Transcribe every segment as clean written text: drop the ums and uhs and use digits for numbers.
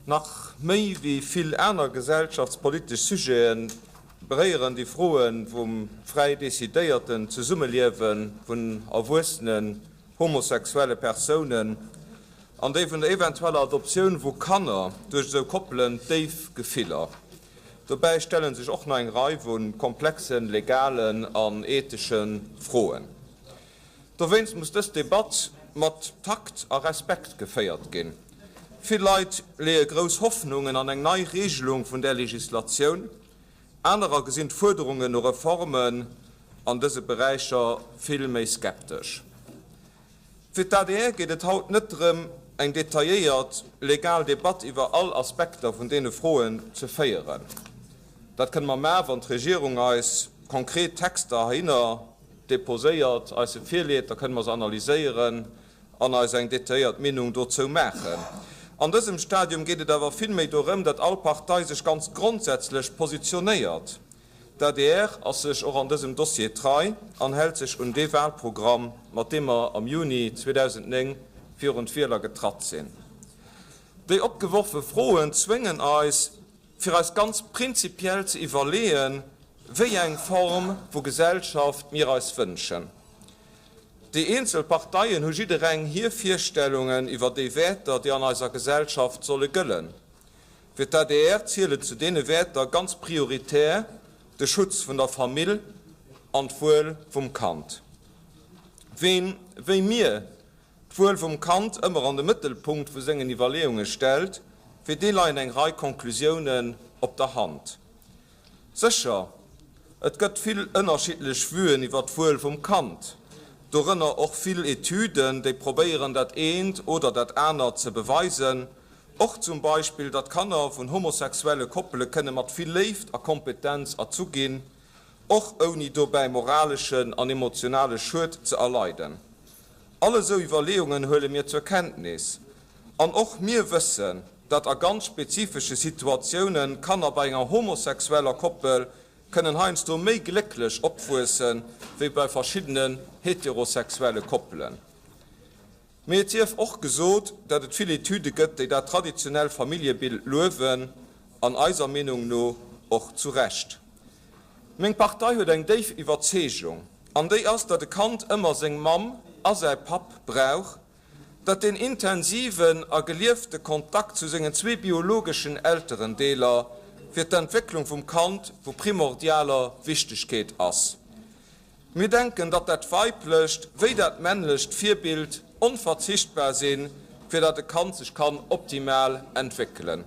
Nach méi wéi vill aner gesellschaftspolitesch Sujete beréieren déi Froe vum fräi decidéierten Zesummeliewe vun erwuessenen homosexuelle Persounen an déi vun der eventueller Adoptioun vu Kanner duerch esou Koppelen déif Gefiller. Dobäi stelle sech och nach eng Rei vu komplexe legalen an ethesche Froen. Dowéinst muss dës Debatt mat Takt a Respekt geféiert ginn. Vill Leit leeë grouss Hoffnungen an eng nei Regelung vun där Legislatioun, anerer gesinn d'Fuerderungen no Reformen an dëse Beräicher vill méi skeptesch. Fir d'ADR geet et haut net drëm, eng detailléiert legal Debatt iwwer all Aspekter vun deene Froen ze féieren. Dat kënne mer maachen, wann d'Regierung eis konkret Texter heihinner deposéiert, eis se virleet, da kënne mer se analyséieren an eis eng detailléiert Meenung dozou maachen. An dësem Stadium geet et awer vill méi dorëm, datt all Partei sech ganz grondsätzlech positionéiert. D'adr ass sech och an dësem Dossier trei an hält sech un dee Wahlprogramm, mat deem mer am Juni 2009 virun d'Wieler getratt sinn. Déi opgeworfe Froen zwéngen eis, fir eis ganz prinzipiell ze iwwerleeën, wéi eng Form vu Gesellschaft mir eis wënschen. Déi eenzel Parteien hu jiddereng hir Virstellungen iwwer déi Wäerter, déi an eiser Gesellschaft solle gëllen. Fir d'ADR zielen zu deene Wäerter ganz prioritär de Schutz vun der Famill an d'Wuel vum Kand. Ween, wéi mir, d'Wuel vum Kand ëmmer an de Mëttelpunkt vu sengen Iwwerleeunge stellt, fir dee leien eng Rei Conclusiounen op der Hand. Sécher, et gëtt vill ënnerschiddlech Vuen iwwer d'Wuel vum Kand, dorënner och vill Etüden, déi probéieren dat eent oder dat anert ze beweisen, och zum Beispill, datt Kanner vun homosexuelle Koppele kënne mat vill Léift a Kompetenz erzu ginn, och ouni dobäi moraleschen an emotionale Schued ze erleiden. All esou Iwwerleeungen huele mir zur Kenntnis. An och mir wëssen, datt a ganz spezifesche Situatiounen Kanner bei enger homosexueller Koppel kënnen heiansdo méi glécklech opwuesse wéi bei verschiddenen heterosexuelle Koppelen. Mee et sief och gesot, datt et vill Etüde gëtt, déi dat traditionell Familljebild luewen, an eiser Meenung no och zu Recht. Meng Partei huet eng déif Iwwerzeegung, an déi ass, datt e Kand ëmmer seng Mamm a säi Papp brauch, datt deen intensiven a geliefte Kontakt zu sengen zwee biologeschen Elterendeeler fir d'Entwécklung vum Kand vu primordialer Wichtegkeet ass. Mir denken, datt dat weiblecht wéi dat männlecht Virbild onverzichtbar sinn, fir datt e Kand sech kann optimal entwéckelen.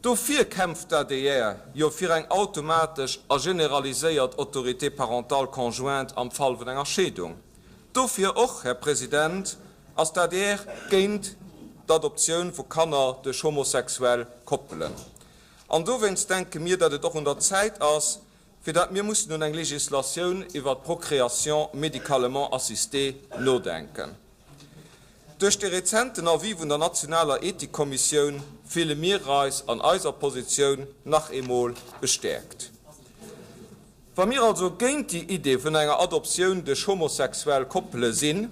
Dofir kämpft d'ADR jo fir eng automatesch a generaliséiert Autorité parentale conjointe am Fall vun enger Scheedung. Dofir och, Här President, ass d'ADR géint d'Adoptioun vu Kanner duerch homosexuell Koppelen. An dowéinst denke mir, datt et och un der Zäit ass, fir datt mir mussen un eng Législatioun iwwert d'Procréation médicalement assistée nodenken. Duerch de rezenten Avis vun der nationaler Ethikkommissioun fille mir eis an eiser Positioun nach eemol bestäerkt. Wa mir also géint déi Idee vun enger Adoptioun duerch homosexuell Koppele sinn,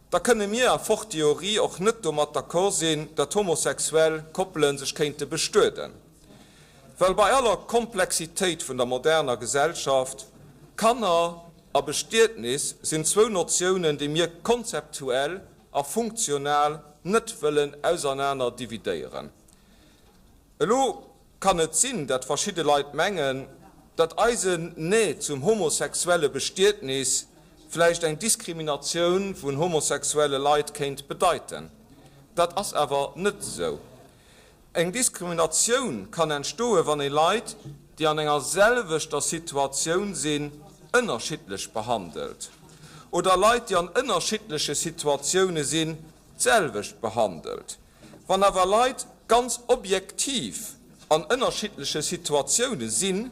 da kënne mir a fortiori och net domat d'accord sinn, datt homosexuell Koppele sech kéinte bestueden. Well bei aller Komplexitéit vun der moderner Gesellschaft, Kanner a Bestietnis sinn zwou Notiounen, déi mir konzeptuell a funktional net wëllen ausernaner dividéieren. Elo kann et sinn, dat verschidde Leit mengen, dat eisen Nee zum homosexuelle Bestietnis vläicht eng Diskriminatioun vun homosexuelle Leit kéint bedeiten. Dat ass awer net esou. Eng Diskriminatioun kann entstoen, wann ee Leit, déi an enger selwechter Situatioun sinn, ënnerschiddlech behandelt oder Leit, déi an ënnerschiddleche Situatioune sinn, d'selwecht behandelt. Wann awer Leit ganz objektiv an ënnerschiddleche Situatioune sinn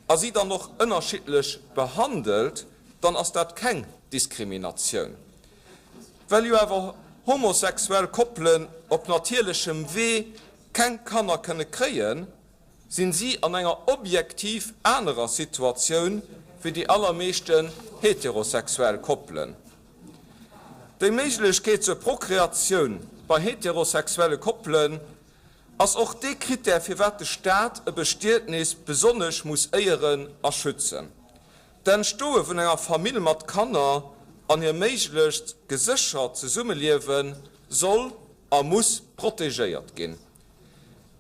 a si dann och ënnerschiddlech behandelt, dann ass dat keng Diskriminatioun. Well jo awer homosexuell Koppelen op natierlechem Wee keng Kanner kënne kréien, sinn si an enger objektiv anerer Situatioun wéi déi allermeeschten heterosexuell Koppelen. Déi Méiglechkeet zur Prokreatioun. bei heterosexuelle Koppelen ass och dee Critère, firwat de Staat e Bestietnis besonnesch muss éieren a schützen. D'Entstoe vun enger Famill mat Kanner an hir méiglechst geséchert Zesummeliewe soll a muss protegéiert ginn.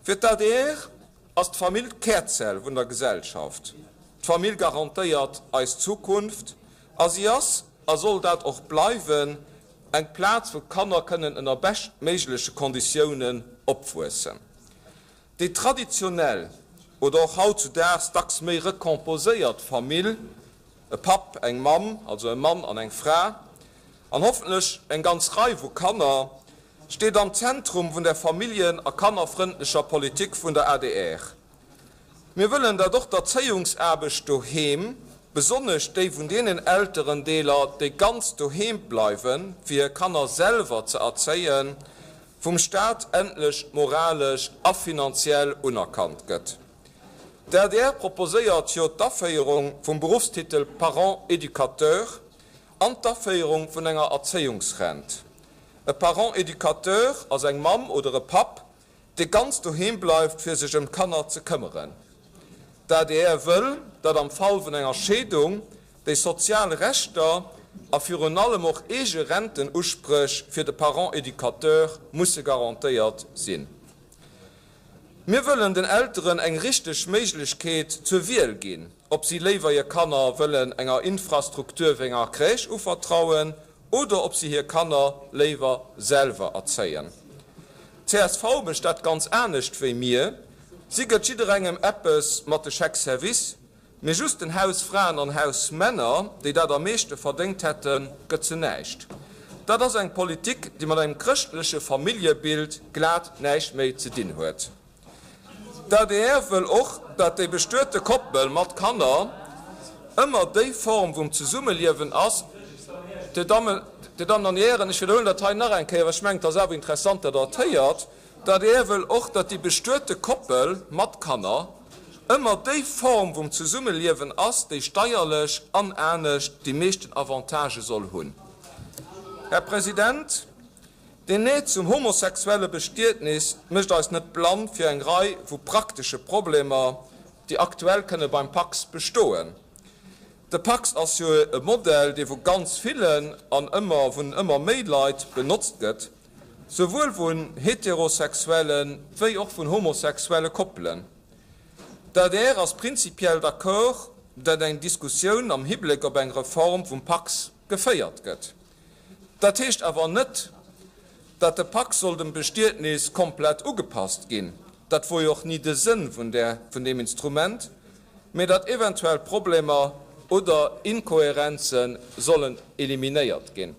Fir d'ADR ass d'Famill d'Kärzell vun der Gesellschaft. D'Famill garantéiert eis Zukunft a si ass, a soll dat och bleiwen, eng Plaz wou d'Kanner kënnen ënner beschtméigleche Konditiounen opwuessen. Déi traditionell oder och hautzudaags dacks méi recomposéiert Famill, e Papp, eng Mamm, also e Mann an eng Fra, an hoffentlech eng ganz Rei vu Kanner, steet am Zentrum vun der familljen a kannerfrëndlecher Politik vun der adr. Mir wëllen, datt och d'Erzéiungsaarbecht doheem, besonnesch déi vun deenen Elterendeeler, déi ganz doheem bleiwen, fir hir Kanner selwer ze erzéien, vum Staat endlech moralesch a finanziell unerkannt gëtt. D'adr proposéiert jo d'Aféierung vum Beruffstitel Parent éducateur an d'Aféierung vun enger Erzéiungsrent. E Parent éducateur ass eng Mamm oder e Papp, dee ganz doheem bleift fir sech ëm d'Kanner ze këmmeren. D'adr wëll, datt am Fall vun enger Scheedung déi sozial Rechter a virun allem och eege Rentenuspréch fir de Parent éducateur musse garantéiert sinn. Mir wëllen den Elteren eng richteg Méiglechkeet zur Wiel ginn, ob si léiwer hir Kanner wëllen enger Infrastruktur wéi enger Crèche uvertrauen oder ob si hir Kanner léiwer selwer erzéien. Csv mécht dat ganz anescht wéi mir, si gëtt jidderengem eppes mat de Chèques service, Mee just den Hausfraen an Hausmänner, déi dat am meeschte verdéngt hätten, gëtt se näischt. Dat ass eng Politik, déi mat engem chrëschtleche Familljebild glat näischt méi ze dinn huet. D'adr wëll och, dat déi bestuete Koppel mat Kanner ëmmer déi Form vum Zesummeliewen ass, Dir Dammen, Dir Dammen an Dir Hären, ech widderhuelen dat hei nach eng Kéier, well ech mengen, et ass awer interessant, datt Der et héiert, D'adr wëll och, datt déi bestuete Koppel mat Kanner ëmmer déi Form vum Zesummeliewen ass, déi steierlech an anescht déi meeschten Avantagë soll hunn. Här President, deen Nee zum homosexuelle Bestietnis mécht eis net blann fir eng Rei vu praktesche Problemer, déi aktuell kënne beim Pacs bestoen. De Pacs ass jo e Modell, dee vu ganz villen an ëmmer vun ëmmer méi Leit benotzt gëtt. Souwuel vun heterosexuelle wéi och vun homosexuelle Koppelen. D'adr ass prinzipiell d'accord, datt eng Diskussioun am Hibléck op eng Reform vum Pacs geféiert gëtt. Dat heescht awer net, datt de Pacs soll dem Bestietnis komplett ugepasst ginn, dat wor jo och ni de Sënn vun där vun deem Instrument, mee datt eventuell Problemer oder Inkohärenze sollen eliminéiert ginn.